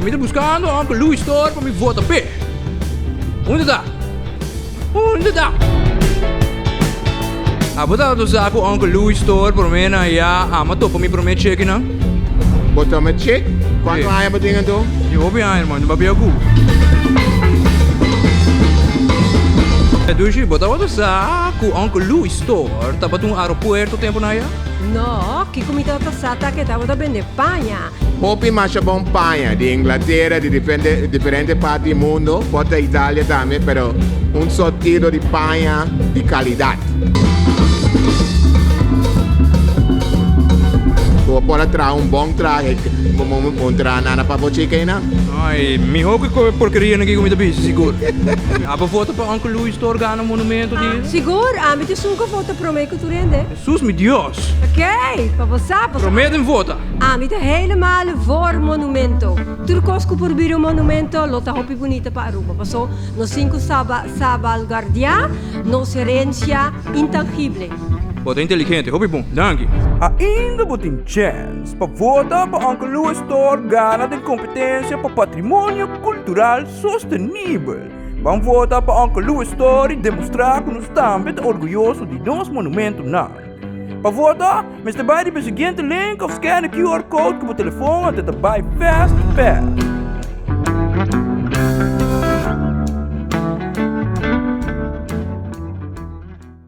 Mi ta buskando Uncle Louis Store pa mi vota p'e. Unda ta? Unda ta? Abo tabata sa ku Uncle Louis Store promé na ya ama topa mi promé chekenan? Bo toma chek? Kuantu aña bo tin anto? Tin hopi aña hermano, mi papia ku. Dushi, bo tabata sa ku Uncle Louis Store tabata un aeropuerto tempunan ya? No, kiko mi tabata sa ta ku e tabata bende paña. Hopi masha bon paña di Inglatera, di diferente diferente parti di mundo, por ta Italia tambe, pero un sortido di paña di calidad. Bo por a traha un bon trahe, bo bon traha nada pa bo chica einan. Ay, miho cu e porquerianan aki cu mi ta bisa, sigur. Abo vota pa Uncle Louis Store gana monumento di. Sigur, ami ta esun cu a vota prome cu tur hende. Jesús mi Dios! Ok, pa bo sa, bo sa. Promé den vota. Ami ta helemaal voor monumento. Tur kos ku por bira un monumento lo ta hopi bunita pa Aruba. Paso nos tin ku saba sabalguardiá nos herencia intangible. Bo ta inteligente, hopi bon. Danki. Ainda bo tin chèns pa vota pa Uncle Louis Store gana den kompetensia pa patrimonio kultural sostenibel. Ban vota pa Uncle Louis Store i demostrá ku nos tambe ta orguyoso di nos monumentonan. Pa vota, mester bai riba e siguiente link òf scan e QR code ku bo telefon anto ta bai fast fast.